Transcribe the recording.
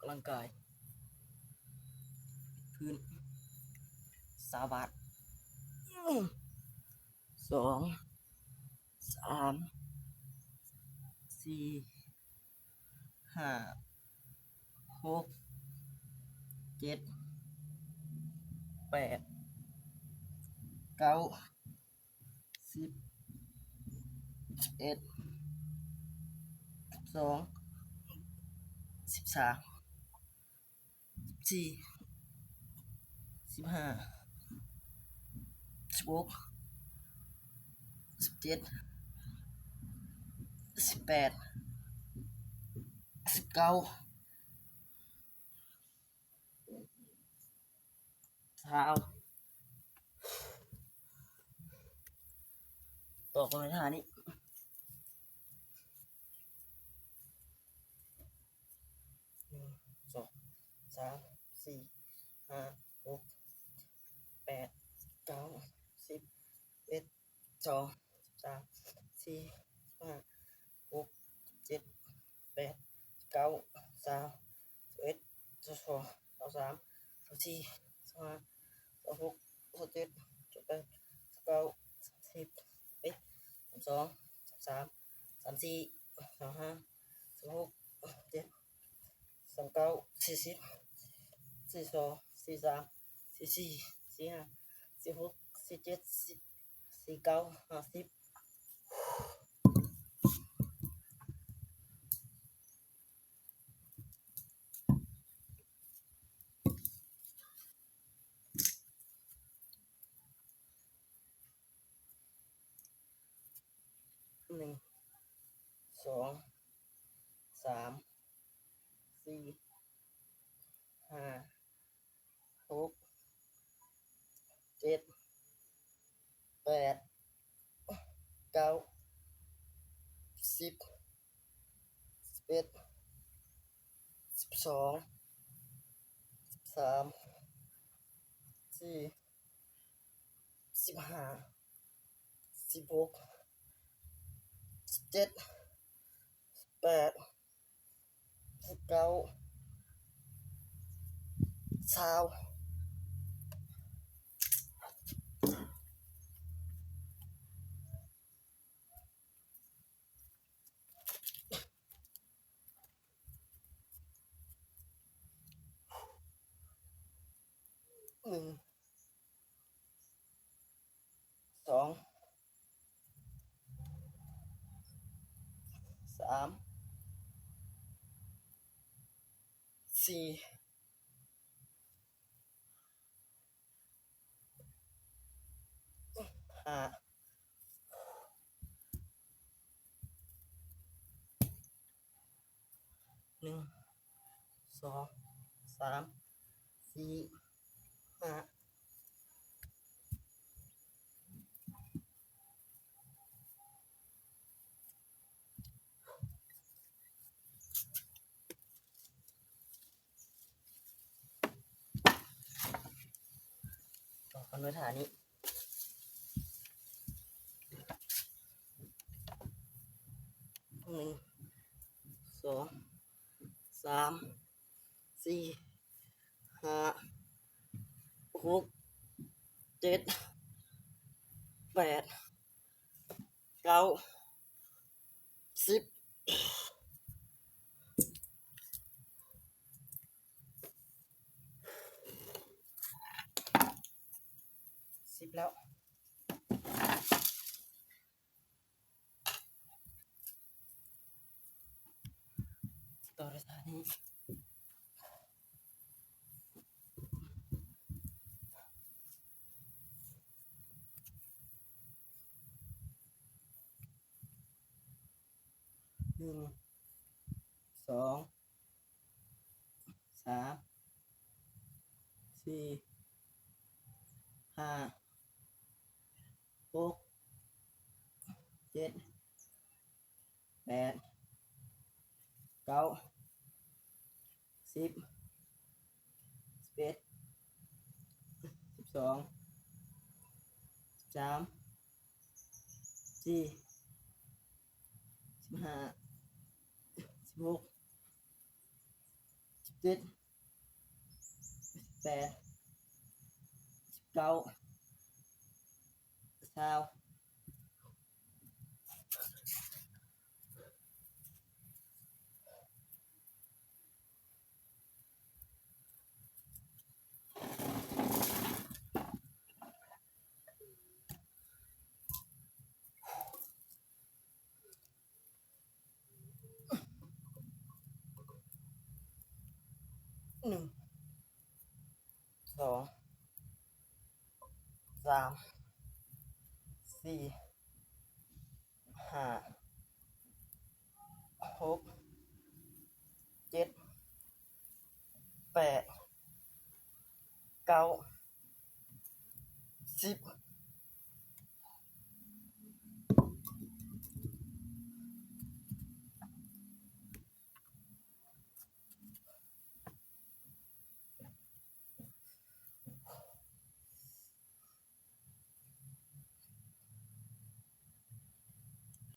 ລັງກາຍ ພື້ນ ຊາວບາດ ສອງ ສາມ ສີ່ ຫ້າ ຫົກ ເຈັດ ແປດ ເກົ້າ ສິບ ສິບເອັດ ສິບສອງ ສິບສາມ ສິບສີ່ ສິບຫ້າ ສິບຫົກ ສິບເຈັດ ສິບແປດ ສິບເກົ້າ ຊາວ ຕໍ່ກັນເວລານີ້ ໜຶ່ງ ສອງ ສາມ ສີ່ ຫ້າ ຫົກ ແປດ ເກົ້າ ສິບ ສິບເອັດ ສິບສອງ ສິບສາມ ສິບສີ່ ສິບຫ້າ ສິບຫົກ ສິບເຈັດ ສິບແປດ ສິບເກົ້າ ຊາວ ສິບເອັດ ສິບສອງ ສິບສາມ ສິບສີ່ ສິບຫ້າ ສິບຫົກ ສິບເຈັດ ສິບແປດ ສິບເກົ້າ ສາມສິບ ສາມເອັດ ສາມສອງ ສາມສາມ ສາມສີ່ ສາມຫ້າ ສາມຫົກ ສາມເຈັດ ສາມເກົ້າ ສີ່ສິບ ສີ່ສອງ ສີ່ສາມ ສີ່ສີ່ ສີ່ຫ້າ ສີ່ຫົກ ສີ່ເຈັດ ສີ່ເກົ້າ ຫ້າສິບ ໜຶ່ງ ສອງ ສາມ ສີ່ ຫ້າ ຫົກ ເຈັດ ແປດ ເກົ້າ ສິບ ສິບເອັດ ສິບສອງ ສິບສາມ ສິບສີ່ ສິບຫ້າ ສິບຫົກ ສິບເຈັດ ສິບແປດ ສິບເກົ້າ ຊາວ ໜຶ່ງ ສອງ ສາມ ສີ່ ຫ້າ ໜຶ່ງ ສອງ ສາມ ສີ່ ຫ້າ ຕໍ່ກັນດ້ວຍທ່ານີ້ ໜຶ່ງ ສອງ ສາມ ສີ່ ຫ້າ ຫົກ ເຈັດ ແປດ ເກົ້າ ສິບ ສິບແລ້ວ. ຕໍ່ດ້ວຍທ່ານີ້ ໜຶ່ງ ສອງ ສາມ ສີ່ ຫ້າ ຫົກ ເຈັດ ແປດ ເກົ້າ ສິບ ສິບເອັດ ສິບສອງ ສິບສາມ ສິບສີ່ ສິບຫ້າ ສິບຫົກ ສິບ ຈັດ ແປດ ເກົ້າ ຊາວ ໜຶ່ງ ສອງ ສາມ ສີ່ ຫ້າ ຫົກ ເຈັດ ແປດ ເກົ້າ ສິບ